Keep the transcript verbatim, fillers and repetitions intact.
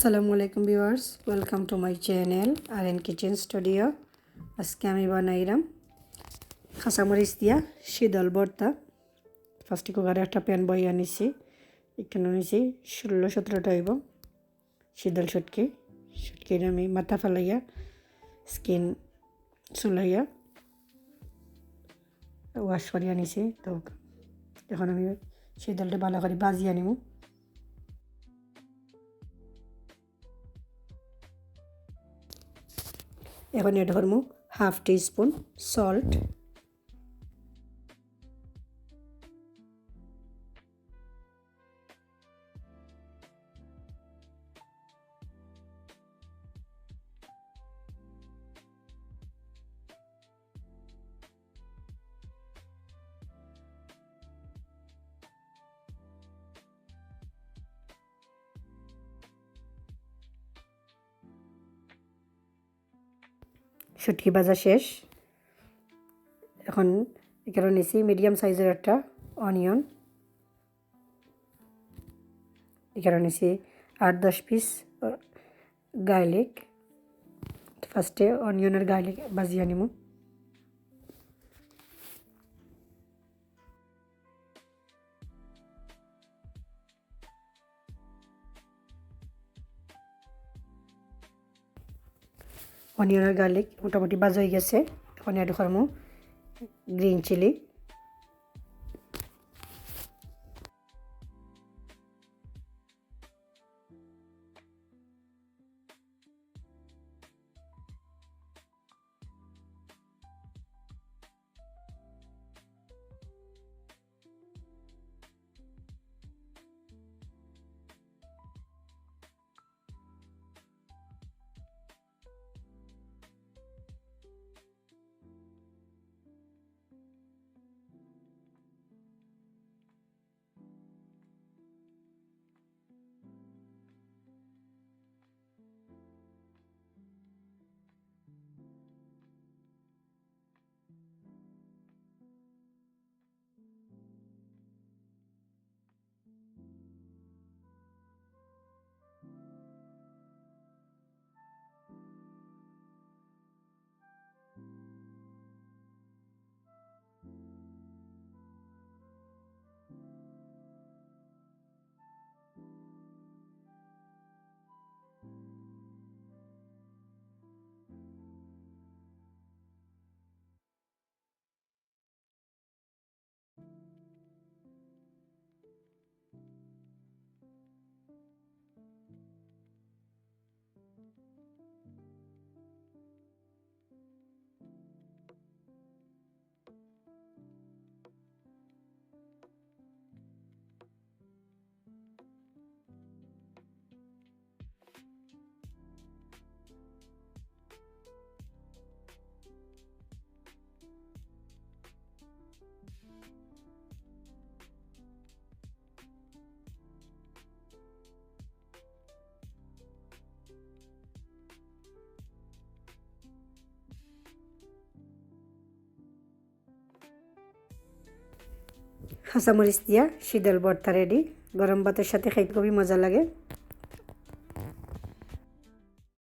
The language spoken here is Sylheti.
আসসালামু আলাইকুম viewers, welcome to my channel R N Kitchen Studio। আজকে আমি বানাইলাম কাঁচামরিচ দিয়া শীতল ভর্তা। ফার্স্টে কুকারে একটা প্যান বইয়া নিছি, এখানো নিছি ষোলো সতেরোটা অইব শীতল শুটকি। শুটকির আমি মাথা ফালাইয়া, স্কিন চুলাইয়া ওয়াশ করিয়া নিছি। তো এখন আমি শীতলটা ভালা করি ভাজিয়া নিমু। এখন অ্যাড করমু হাফ টি স্পুন সল্ট। শুটকি ভাজা শেষ। এখন এখানো নিছি মিডিয়াম সাইজের একটা অনিয়ন, এখানো নিছি আট দশ পিস গার্লিক। ফার্স্টে অনিয়ন আর গার্লিক ভাজিয়া নিমু। অনিয়ন আর গার্লিক মোটামুটি ভাজা অই গেছে। এখন অ্যাড করমু গ্রিন চিলি। কাঁচামরিচ দিয়া শীতল ভর্তা রেডি। গরম ভাতের সাথে খাইতে খুবই মজা লাগে।